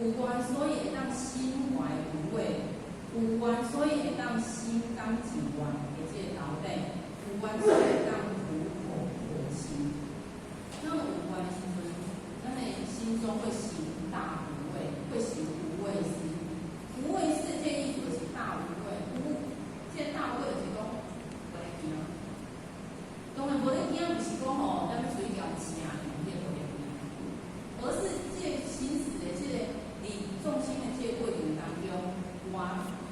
有願所以會當心懷無畏，有願所以會當心甘情願的這個頭頂，有願所以會當苦口婆心。咱有願的時陣，咱的心中會行大無畏，會行無畏施。無畏施這個意思就是大無畏，無這個大無畏就是講無咧驚。當然無咧驚，毋是講吼，咱欲出去共吃，迄個無咧驚，而是這個行駛的這個離眾生的這個過程當中，我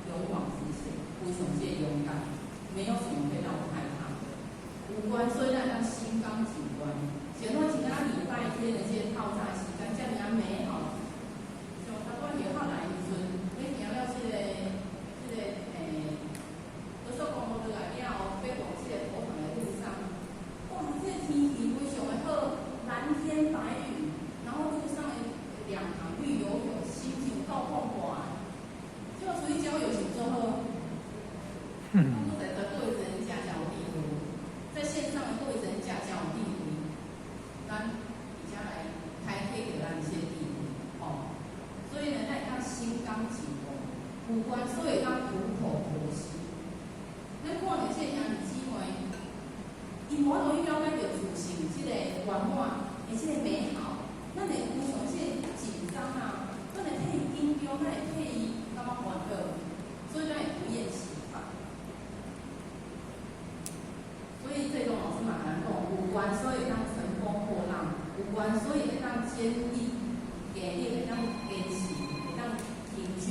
勇往直前，非常這個勇敢，沒有什麼會讓我害怕的。有願，所以咱當心甘情願。像我像咱禮拜天的這個透早時間，遮爾仔美好。像頭拄下較來的時陣，欲行了這個高速公路落來了後，欲往這個佛堂的路上，哇，這個天氣非常的好，藍天白雲，然後路上的兩旁綠油油，心情夠放闊。這個出去郊遊是做好。講在座各位真正真有智慧，在線上的各位真正真有智慧，咱而且來開啟著咱這個智慧，吼。所以呢，咱會當心甘情願，有願所以會當苦口婆心。咱看著這個兄弟姊妹，伊無法度去了解著自性這個圓滿的這個美好，咱會非常這個緊張啊，咱會替伊緊張，咱會替伊感覺煩惱，所以咱會不厭其煩。所以這種老師嘛，咱講，有願所以當乘風破浪，有願所以會當堅定、堅定會當堅持，會當挺住，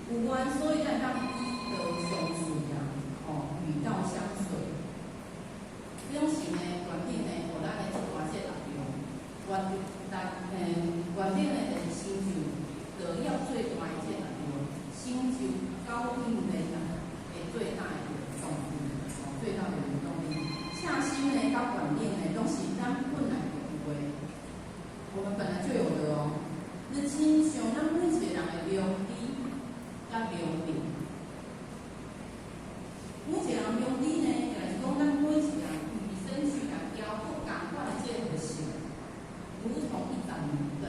有願所以咱當與道相隨啊，吼，與道相隨。這種是呢，決定呢，予咱的一大這力量，願力願定呢，就是成就德藥最大的這力量，成就高品能力的最大的原動力，哦，最大的原動力。恰心呢，佮願力呢，攏是咱本來就有的，我們本來就有的哦。你親像咱每一個人的良知佮良能，每一個人良知呢，就是講咱每一個人與生俱來交不仝款的這個特性，如同一盞明燈。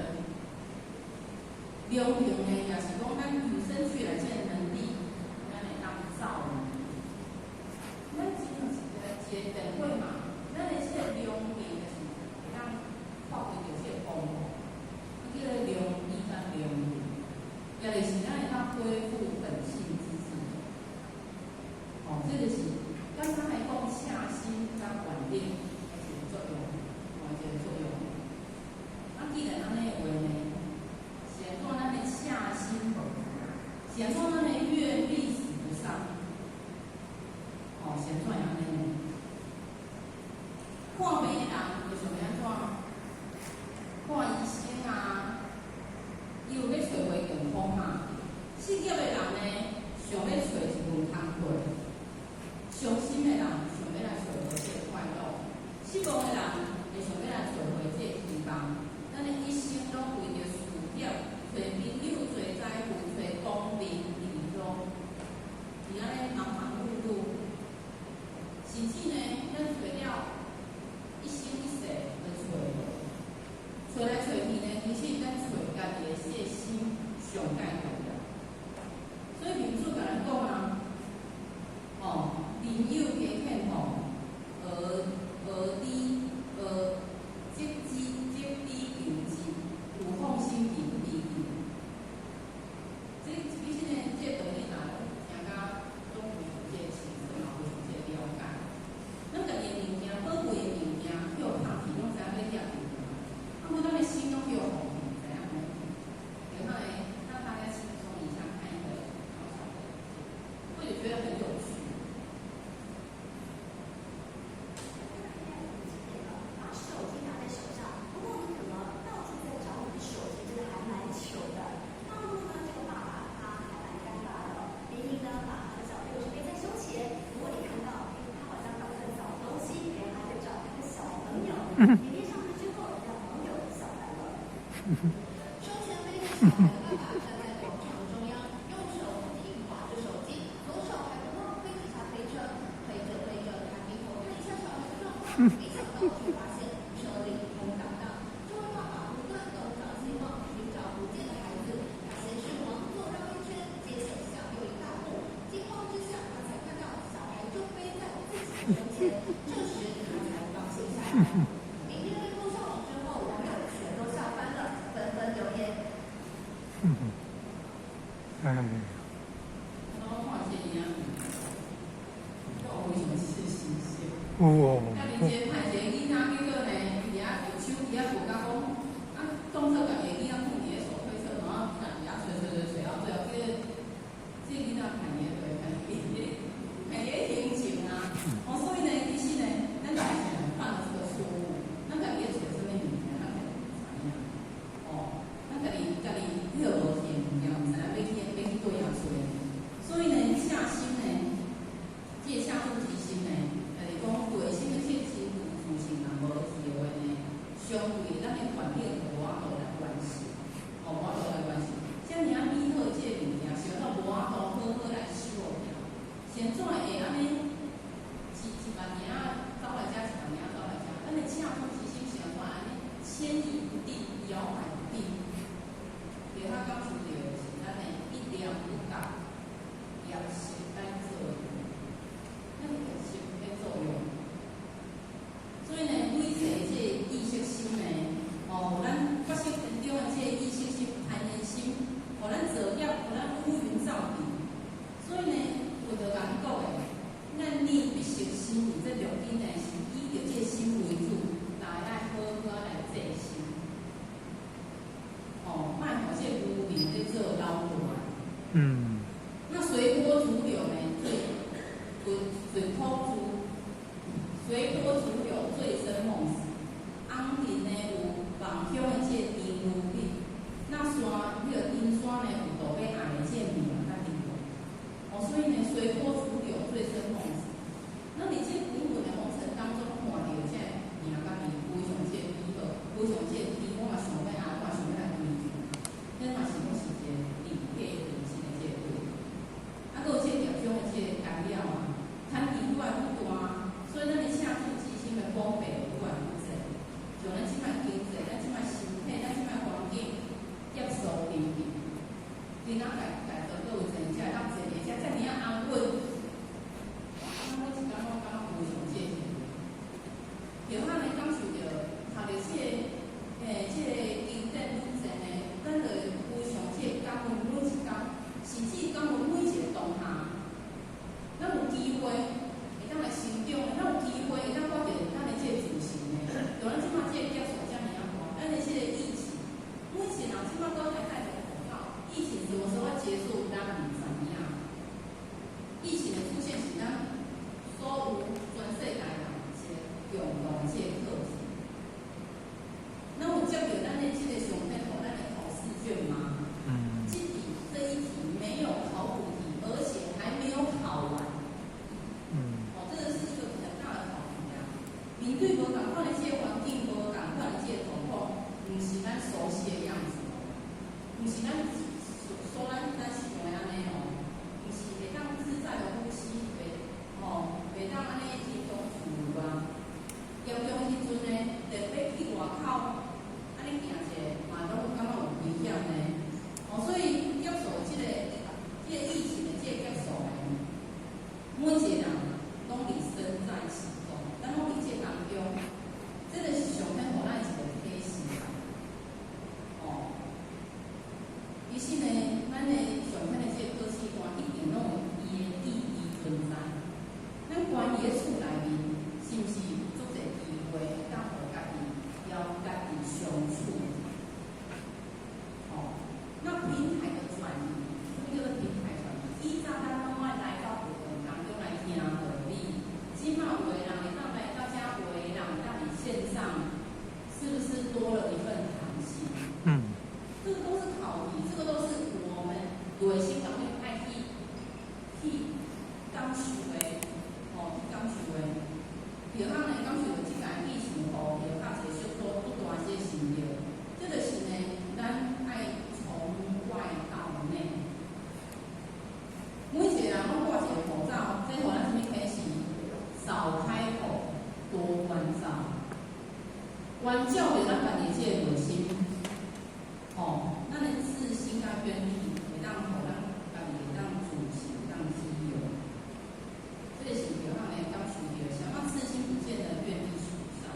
良能呢，也是講咱與生俱來這個能力，咱會當照明。咱只像是一個一個電火嘛，咱的這個良能就是會當發揮著這個功能，叫做良知佮良能，也就是咱會當恢復本性之智。哦，這就是剛剛來講恰心佮願力的一個作用，哦，一個作用。啊，既然按呢的話呢，是按怎咱的恰心無去啊？是按怎咱的願力使不上？哦，是按怎樣呢？看病的人會想欲按怎？看醫生啊，伊有欲揣回健康嘛？失業的人呢，想欲揣一份工課；傷心的人想欲來揣回這個快樂；失望的人會想欲來揣回這個希望。咱的一生攏為著事業、揣朋友、揣財富、揣功名利祿，佇按呢忙忙碌碌，甚至呢，咱揣了一生一世來揣，揣來揣去呢，其實咱揣家己的這個心上蓋重要。所以民主共咱講啊，哦，人有加儉吼，學學知學積知積知求知，有放心而不離去。這其實呢，這個道理若聽甲總非常這個清楚嘛，非常這個了解。咱家己的物件，寶貴的物件，予拋去，攏知影欲掠去嘛。啊，毋過咱的心攏予放去，知影無？然後呢，讓大家輕鬆一下，看一個小小的，會覺得很有趣。把手機拿在手上，不過你可能到處在找你的手機，這個還蠻糗的。大陸呢，這個爸爸他還蠻尷尬的，明明呢把他的小朋友是背在胸前，不過你看到，他好像到處在找東西，原來他在找他的小朋友。影片上傳之後，讓網友笑翻了。胸前背着小孩的爸爸站在廣場中央，用手不停滑着手機，左手還不忘推幾下推車，推着推着，他低頭看一下小孩的狀況，沒想到卻發現車裡空蕩蕩。這位爸爸不斷東張西望，尋找不見的孩子，他影片被 PO 上网之后，网友全都笑翻了，纷纷留言。哎。我看這影片，我非常之新鮮。哦。啊，連一個歹一個囡仔，結果呢，伊遐用手機仔無甲講，啊，當做家己的囡仔放佇咧手推車，然後囡仔佇遐揣揣揣揣到最後，這個這個囡仔看伊咧，看伊咧，看伊咧行情啊。哦，所以呢，其實呢，咱大人犯了這個錯誤，咱家己咧揣啥物物件，咱家己毋知影。哦，咱家己家己彼個無去的物件，毋知影欲去欲去佗遐揣。所以呢，下心呢，這個下注之心呢，就是講內心的這個真自性若無去的話呢，相對咱的環境無法度來完成，哦，無法度來完成。遮爾仔美好這個物件，想到無法度好好來收落去，怎會按呢一萬領走來遮，1萬領走來遮，咱的恰住之心是按怎按呢遷移不定，搖擺不定，就較感受著是咱的一念不覺，業識在作用，咱的業識在作用。所以呢，每一個這個意識心呢，哦，咱覺識當中的這個意識心、貪念心，予咱造業，予咱烏雲罩頂。所以呢，佛陀共咱講的，咱念必識心，佇這六根呢，是以著這個心為主，大家愛好好來制心。哦，莫予這個無明咧做老大。那隨波逐流呢？最隨波逐隨波逐流，醉生夢死。紅塵呢有夢鄉的這個甜如蜜，那山彼個金山呢有杜欲愛的這個名佮地位。哦，所以呢，隨波逐流，醉生夢死。那佇這滾滾的紅塵當中，看著這個名佮利，非常這個美好，非常這個甜，我嘛想欲愛，我嘛想欲來追求。這嘛是攏是一個離體本身的這個過程。啊，閣有這個業障的這個干擾啊，貪欲愈來愈大，所以咱的赤子之心的寶貝愈來愈濟。像咱這擺經濟，咱這擺身體，咱這擺環境，業數頻頻，今仔在在座閣有濟才會當坐佇遮遮爾仔安穩。咱每一工攏感覺非常這個。就哈呢感受著讀著這個，這個經典文獻呢，咱就非常這個感恩每一工，甚至感恩每一個當下。咱有機會會當來成長，咱有機會會當看著咱的這個自性呢。就咱這擺這個劫數遮爾仔大，咱的這個疫情，每一個人這擺閣還戴著口罩，疫情什麼時候結束，咱毋知影。疫情的出現是咱所有全世界人一個共同的這個課題。咱有接著咱的這個上天予咱的考試卷嗎？這題這一題沒有考古題，而且還沒有考完。哦，這個是一個很大的考題啊！面對無仝款的這個環境，無仝款的這個狀況，毋是咱熟悉的樣子哦，毋是咱所咱想的按呢哦，毋是會當自在的呼吸，袂吼，袂當按呢輕鬆自如啊。嚴重的時陣呢，特別去外口，按呢行者，嘛攏有感覺有危險呢。哦，所以接受這個疫情的這個劫數呢，每一個人攏佇身在其中，咱攏佇這個當中，這個是上天予咱的一個啟示啊。哦，其實呢，咱的上天的這個考試官一定攏有伊的意義存在。咱關佇咧厝內面，是毋是有足濟機會會當予家己枵家己相處？哦，那平台的轉移，什麼叫做平台轉移？以前咱攏愛來到佛堂當中來聽道理，這擺有的人會當來到遮，有的人會當佇線上，是不是多了一份彈性？這個都是考題，這個都是我們內心當中愛去感受的，哦，去感受的。就通呢，感受著這個疫情後，就較一個小可不大這個心得，這就是呢，咱愛從外到內。每一個人攏掛一個口罩，這予咱啥物啟示？少開口，多關照，關照著咱家己這個內心。哦，咱的自信佮願力會當予咱家己會當自信，會當自由。這個是著通來感受著，啥物自信不見得願力屬上。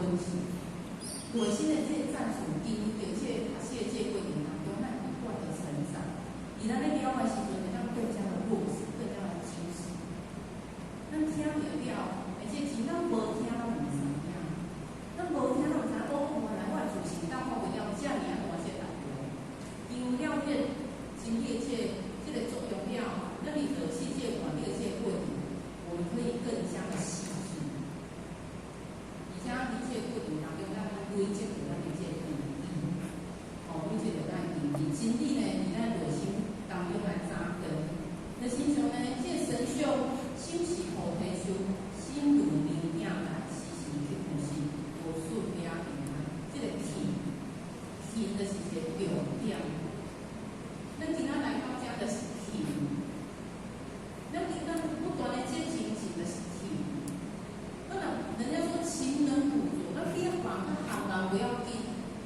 分析。内心的這個戰術，經歷這個讀書的這個過程當中，咱不斷的成長。佇咱咧了的時陣，會當更加的落實，更加的精實。咱聽著了，而且錢咱無聽，咱毋知影。咱無聽，咱毋知影講，原來我的自信當發揮了遮爾仔大這個力量。因為了這個真理的這個作用了，咱佇落實這個原理的這個過程，我們可以更加的細緻。而且佇這個過程當中，咱累積著咱的這個根基，哦，累積著咱的根基。真理呢，佇咱內心當中來扎根。就親像呢，這個神秀手持菩提樹，心如明鏡來，時時去呼吸，無數平安。這個勤，勤就是一個重點。咱今仔來到遮就是勤，咱今仔不斷的這精進就是勤。咱若人家說勤能補拙，咱去放較含人不要緊，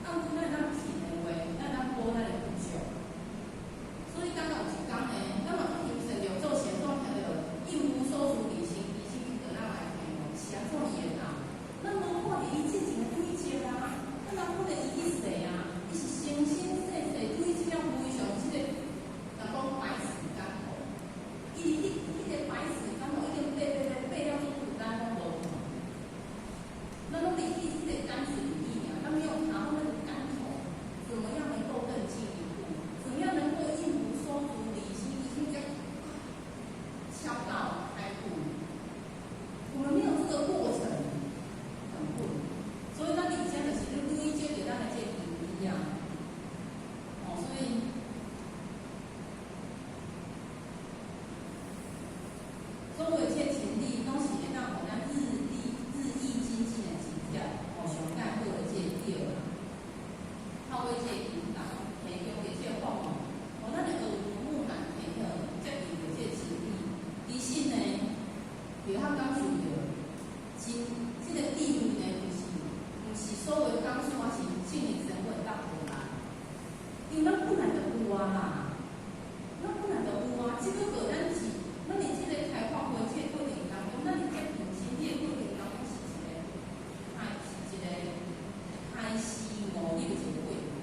啊，毋過咱當勤的話，咱當補咱的不足。所以剛剛有一工呢，咱嘛去行善著做善，怎聽著應無所住，離心離心去倒咱來聽哦，是按怎伊會當？咱無看著伊進前的軌跡啊，咱人看著伊去踅啊，伊是生生世世累積了非常這個，人講百尺竿頭，伊彼個百尺竿頭已經爬爬爬爬了足久，咱攏無看。咱攏佇彼個竿子裡面啊，咱沒有爬到那個竿頭，怎麼樣能夠更進一步？怎麼樣能夠應無所住，離心離心這樣敲到開悟？我們沒有這個過程，很困。所以咱佇遮就是咧累積著咱的這個根基啊。哦，所以所有的這個真理，攏是會當予咱日益精進的一點，哦，上蓋好的這個對啦。透過這個引導，提供著這個方法，哦，咱的耳濡目染，提到接近著這個真理。其實呢，就較感受著，真這個智慧呢，就是毋是所有講師我是聖靈神會當予咱，因為咱本來就有啊啦，咱本來就有啊，只不過咱是，咱佇這個開發會這個過程當中，咱佇接近真理的過程當中是一個開是一個開始悟入的一個過程，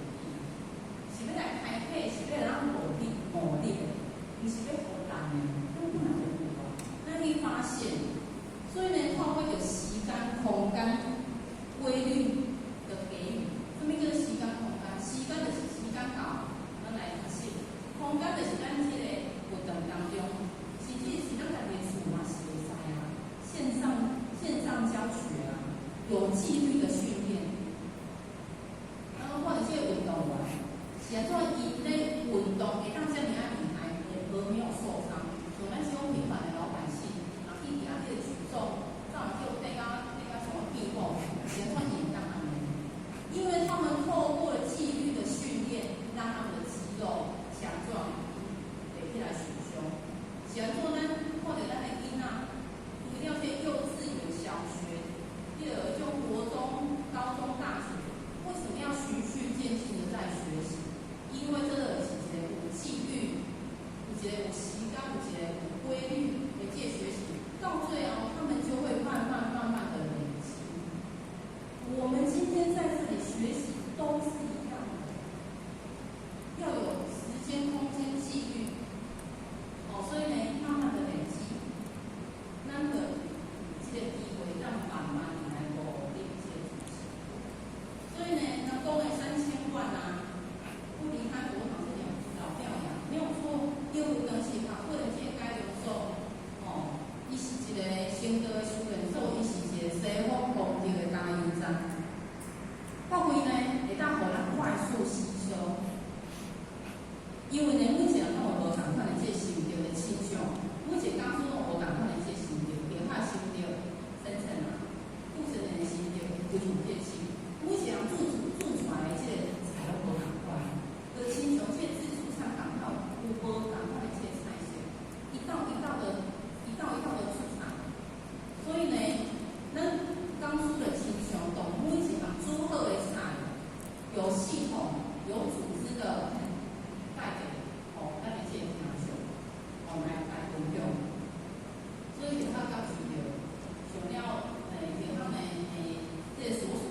是欲來開啟，是欲來咱悟入的，毋是欲予人的，咱本來就有啊，咱去發現，所以呢，透過著時間、空間、規律的給予，啥物叫做時間、空間？時間就是時間到，咱來讀書；空間就是咱這個活動當中，甚至是咱家己的厝嘛是會使啊，線上教學啊，有紀律的訓練。然後看著這個運動員，是按怎伊咧運動會當遮爾仔厲害，而沒有受傷？像咱這種平凡的老百姓，若去徛這個舉重，走叫綴甲像變某，是按怎伊會當按呢？因為他們透過了紀律的訓練，讓他們的肌肉強壯，袂起來受傷。是按怎咱看著咱的囡仔，除了這幼稚園、小學，彼個種國中、高中、大學，為什麼要循序漸進的在學習？因為這個是一個有紀律、有一個有時間、有一個有規律的這個學習，到最後他們就會慢慢慢慢的累積。我們今天在這裡學習都是一樣的，要有時間、空間、紀律。哦，所以呢，慢慢的累積，咱就有這個機會，咱慢慢來努力這個知識。所以呢，人講的3000萬啊，不離開佛堂這兩老掉牙，沒有錯。因為當時學過的這個解脫所，哦，伊是一個成道的修煉所，伊是一個西方功德的加油站。發揮呢，會當予咱快速吸收。因為呢，每一個人攏有無仝款的這個心得的傾向，每一個講師攏有無仝款的這個心得，平下心得、深層啊，富生的心得，非常這個深。每一個人煮出來的這個菜攏無仝款，就親像這個自助餐仝款，有無仝款的這個菜色，一道一道的，一道一道的出菜。所以呢，咱講師就親像當每一項煮好的菜，有系統、有組織的帶給哦，咱的這個聽眾，哦來分享。所以就較感受著，上了下呢，這個所屬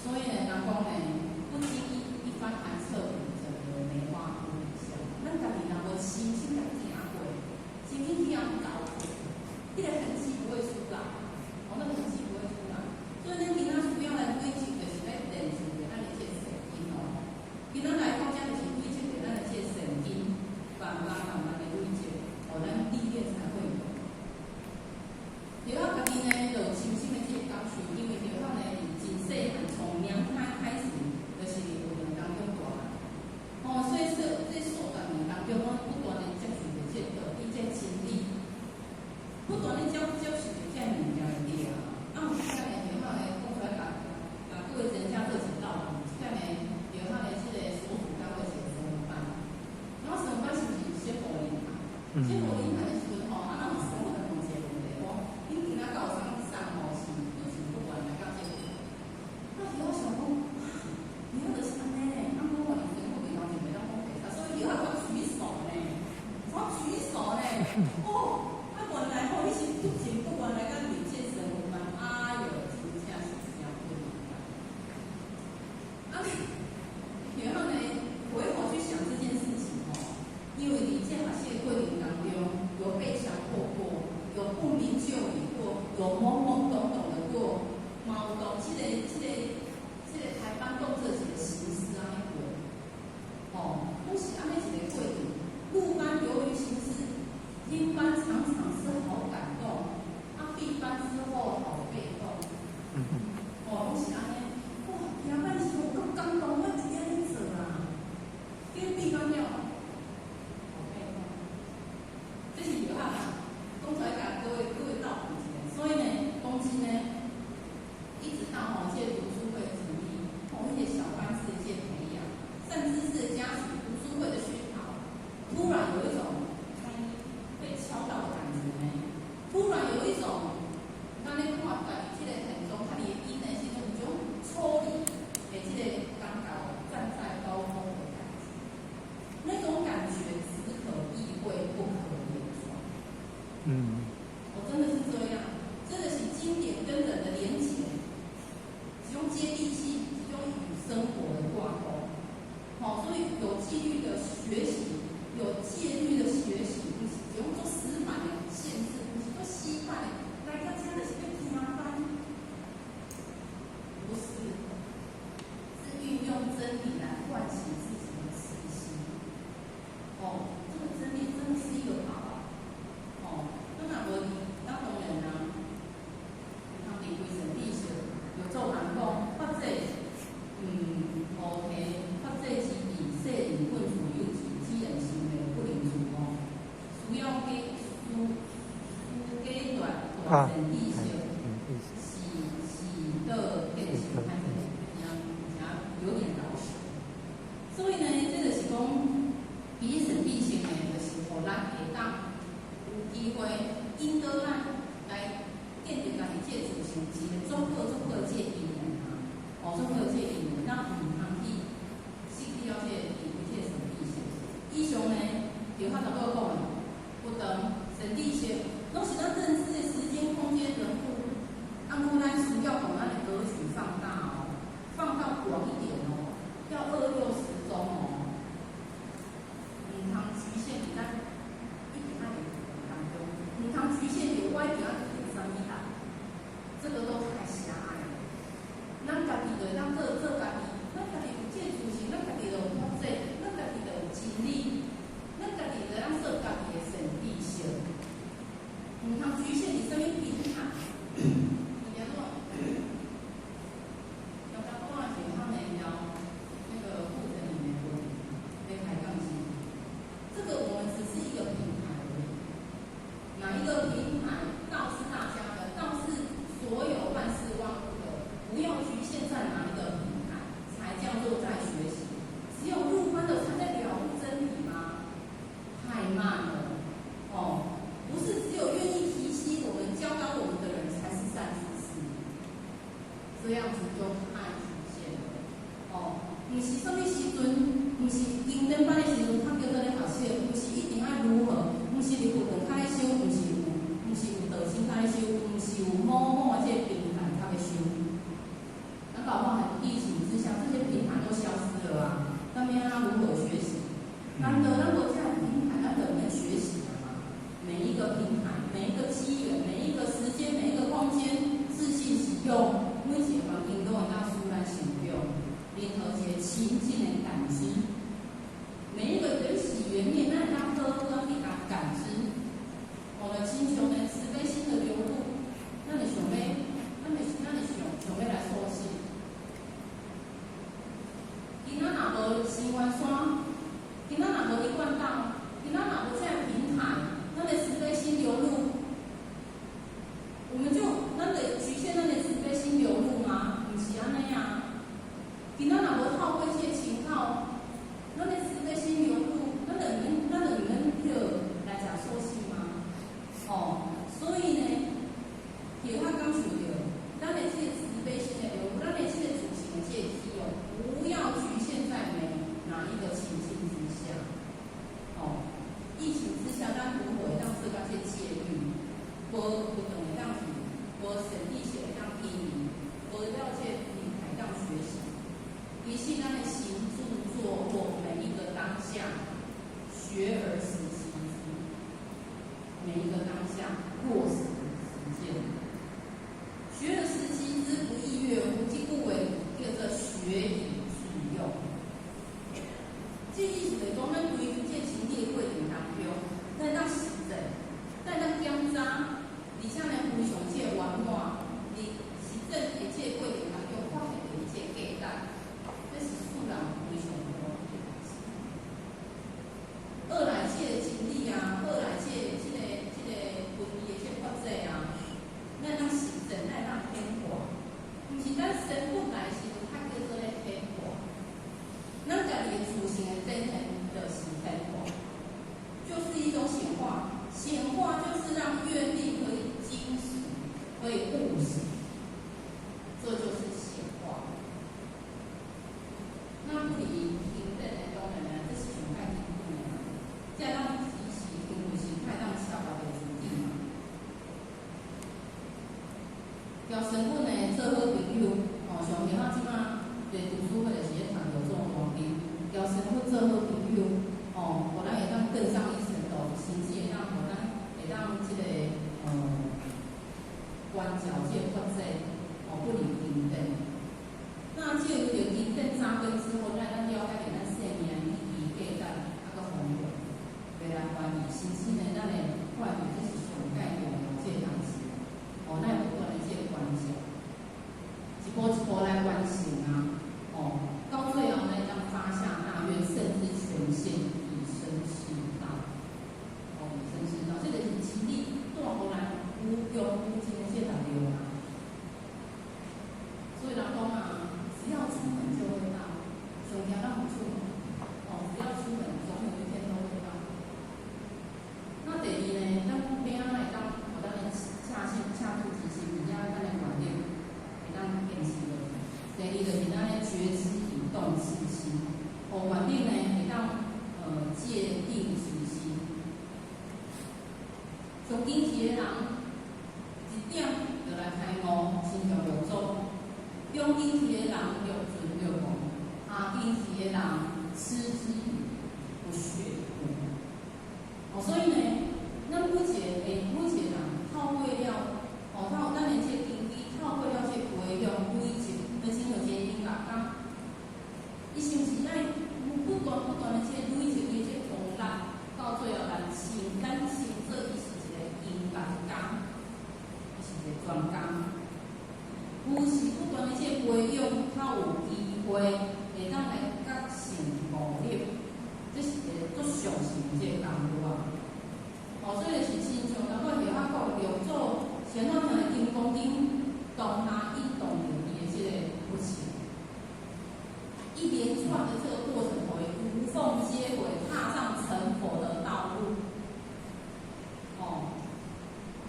所以呢，人講呢，不經一番寒徹骨，怎得梅花扑鼻香？咱家己若無親身共行過，親身去予𠢕過，彼個痕跡不會出來，哦，那個痕跡不會出來。所以咱今仔需要來累積，就是欲練就著咱的這個善根哦。今仔來到遮就是累積著咱的這個善根，慢慢慢慢的累積，哦，咱歷練才會有。著啊，家己呢，就有深深的這個感受，因為著啊呢，真細漢從娘胎開始，就是佇佛堂當中大漢。哦，所以說這數十年當中，攏不斷的接受著這個道理、這個真理，不斷的接受著這個物件的對啊。啊，有一擺呢，著啊呢，講出來共各位增加熱情到底，這擺呢，著啊呢，這個所屬單位是神文班，然後神文班是毋是先無靈堂？先無靈堂的時陣吼，啊，咱有想問問一個問題，講恁今仔敢有啥物送吼是就是不管來到這個？那時我想講，原來就是按呢呢，啊，我吼佇身軀裡頭就袂當講白話，所以著啊我舉手呢，我舉手呢，哦，啊原來吼你是不僅不原來咱佇這神文班，哎喲，真正是真不簡單。啊，然後呢，回頭去想這件事情哦，因為佇這學習的過程當中，有被強迫過，有不明就裡過，有懵懵懂懂的過，嘛有當這個台班當做一個形式按呢過，哦，攏是按呢一個過程。入班流於形式，聽班常常是好感動，啊，閉班之後好被動，哦，攏是按呢。哇，聽班時有夠感動，我一定按呢做啊。結果閉班了，好被動。這是著啊，講出來共各位道補一下。所以呢，講真呢，一直到吼這個讀書會的成立，吼一些小班制的這個培養，善知識的加持，讀書會的熏陶，突然有一種被敲到的感覺呢。突然有一種，咱咧看家己這個現狀，家己的因的時陣，有種抽離的這個感覺，站在高峰的感覺，那種感覺只可意會不可言傳。我真的是這樣，真的是經典跟人的連結，一種接地氣，一種與生活的掛鈎。好，所以有紀律的學習，有戒律的學習，毋是一種做死板的限制，毋是做死板的，來到這就是欲聽班，不是，是運用真理來喚醒自己的慈心。哦，這個真理真的是一個寶啊！哦，那若無咱當然啊，有通離開善知識，有祖人講，法濟，菩提法界之義，世人困處有智，杞人心命不能自悟。需要給需給大大善知識，是的變成歹勢，有點老實。所以呢，這就是講，彼善知識呢，就是予咱會當有機會引導咱來建立家己這個自性，一個足好足好的這個因緣啊，哦，足好這個因緣，咱毋通去失去了這個離開這個善知識。以上呢，就較頭拄講的，不等善知識，攏是咱認知的時間、空間、人物，啊，毋過咱需要把咱的格局放大哦，放到廣一點哦，要二六時中哦，毋通局限佇咱一定愛佇當中，毋通局限佇我一定愛讀啥物啦，這個都太狹隘了。咱家己就會當做家己，咱家己有這個自信，咱家己就有法則，咱家己就有真理，咱家己就會當做家己的善知識，毋通局限佇啥物平台。你講，剛剛講的是他們聊那個護城裡面的問題，被開鋼琴，這個我們只是一個平台而已。哪一個平台道是大家的，道是所有萬事萬物的，不要局限在哪一個平台，才叫做在學習。只有入班的才在了悟真理嗎？太慢了，哦，不是只有願意提携我們、教導我們的人才是善知識，這樣子就太局限了。哦，毋是啥物時陣，毋是經典班的時陣，較叫做咧學習，毋是一定愛如何，毋是佇佛堂較咧修，毋是有道心較咧修，毋是有某某的這個平台較欲修。咱搞不好還疫情之下，這些平台都消失了啊，那麼要如何學習？難得咱無這個平台，咱就免學習了嘛。每一個平台，每一個機緣，每一個時間，每一個空間，自信使用，每一個環境都會當使咱成長，任何一個情境的感知，每一個緣起緣滅，咱會當好好去共感知。哦，就親像呢慈悲心的流露，咱會想欲，咱會想欲來塑形。今仔若無生源山，今仔若無一貫道，今仔若無這個平台，咱的慈悲心流露，我們就咱的局限咱的慈悲心流露嗎？毋是按呢啊。今仔若無透過這個親口，咱的慈悲心流露，咱就毋免去來食素食嗎？哦，所以呢，會較感受著，咱的這個慈悲心的流露，咱的這個自性的這個體用，不要局限在每哪一個情境之下。哦，疫情之下，咱如何會當做到這個戒律？無活動會當去，無身體是會當經營，無了這個平台當學習。其實咱的行住坐臥每一個當下，學而時習之，每一個當下落實實踐。學而時習之，不亦說乎？這句話叫做學以致用。這意思就是講，咱規這個清理的過程當中，咱會當實踐，咱會當檢查，而且呢非常這個圓滿，佇實踐的這個過程當中，發現著伊這個價值，這是世人非常重要的代誌。二來這個真理啊，二來這個文字的這個法則啊，咱會當實踐，咱會當顯化，毋是咱身本來時陣較叫做咧顯化，咱家己的自性的展現就是顯化，就是一種顯化。顯化就是讓願力可以精實，可以務實，這就是顯化。那不離平等的當然呢，這是上蓋根本的嘛。這當提起平等心，太當超越自己嘛。交身份呢，做好朋友，哦，像今仔這馬佇讀書會就是咧談著做大經，交身份做好朋友，哦，予咱會當更上一層樓，甚至會當予咱會當這個關照這個法則，哦，不離平等。那藉由著平等扎根之後，咱了解著咱生命意義、價值，啊，閣宏願，袂來懷疑，甚至呢，咱會看著這是上蓋重要這個代誌，哦，咱會不斷的這個關照，一步一步來完成啊，哦，到最後呢，當發下大願，甚至全線以身試道，哦，以身試道，這個是真理帶予咱無窮無盡的這個力量啊。所以人講啊，只要出門就會到，上驚咱毋出門，哦，只要出門，總有一天都會到。那第二呢，咱欲按怎會當，予咱的恰線恰住執行，而且咱的願力會當堅持落去。第二就是咱的覺知以動自心，哦，願力呢會當戒定直心。上堅持的人，一點就來開悟，親像六祖。中堅持的人略存略無，下堅持的人嗤之以不屑一顧。哦，所以呢，咱每一個人透過了，哦，透咱的這個根基，透過了這個培養累積，就親像一個音樂家，伊是毋是愛不斷不斷的這個累積伊的這個功力，到最後咱稱做伊是一個音樂家，伊是一個專家。有時不斷的這個培養，較有機會會當來覺醒悟了，這是一個足上乘的這個功夫啊！哦，所以就是親像頭拄下講六祖先怎聽金剛經，當下一動著伊的這個不行，一連串的這個過程，會無縫接軌，踏上成佛的道路。哦，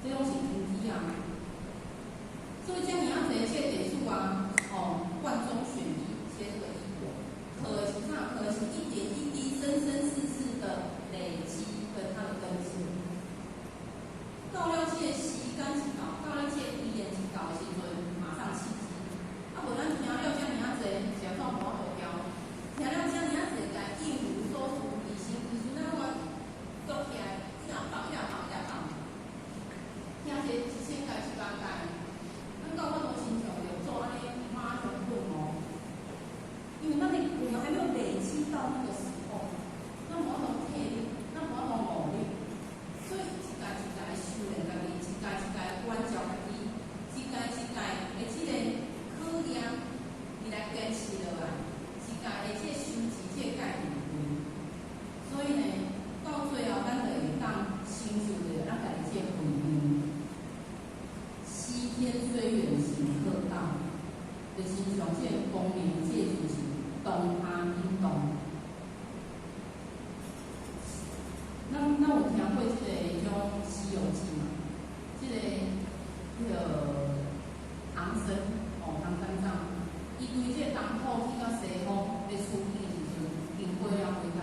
這攏是根基啊！所以遮爾仔濟這個地主啊，哦，萬中選一，切這個因果，可是啥？可是一點一滴，生生世世的累積的它的根基。到了這個時間一到，到了這個因緣一到的時陣，馬上契機。啊，無咱聽了遮爾仔濟，光明，這個就是當下引動。咱有聽過這个種《西遊記》嘛？這个彼个唐僧哦，唐三藏，伊對這個東土去到西方咧取經的時陣，經過了幾冬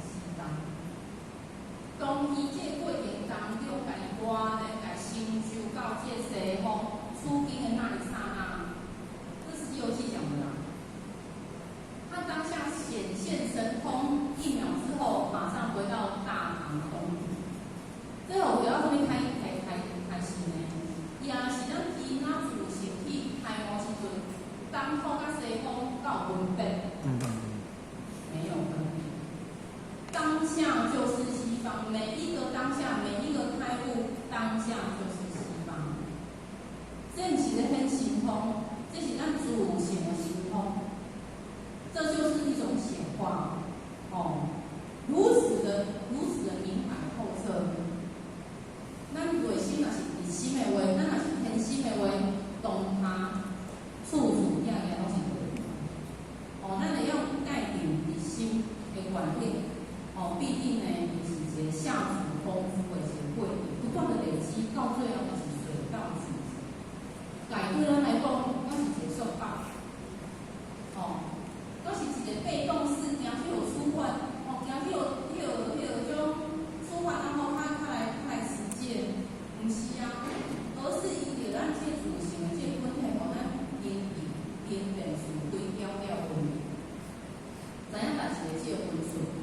4冬。當伊這個過程當中，共伊倚咧，共成就到這個西方取經的那一剎那，這是《西遊記》講的啦。他當下顯現神通，一秒之後，馬上回到大唐東土。這予得到啥物開始呢？也是咱囡仔自性去開悟時陣，東方佮西方敢有分別？沒有分別。當下就是西方，每一個當下，每一個開悟，當下就是西方。這毋是咧顯神通，這是咱自性的神通。這就是一種顯化，哦，如此的明白透徹。咱內心若是一心的話，咱若是天心的話，當下處處件件攏是對的。哦，咱會用帶著一心的原理，哦，必定呢，伊是一個下足功夫的一個過程，不斷的累積，到最後就是水到渠成。改對咱來講，攏是一個說法，哦。都是一個被動式，驚去予處罰，哦，驚去予彼個種處罰，然後較來實踐，毋是啊，而是因著咱這自性的這個本體，予咱分辨是非了了分明，知影代誌的這個分寸。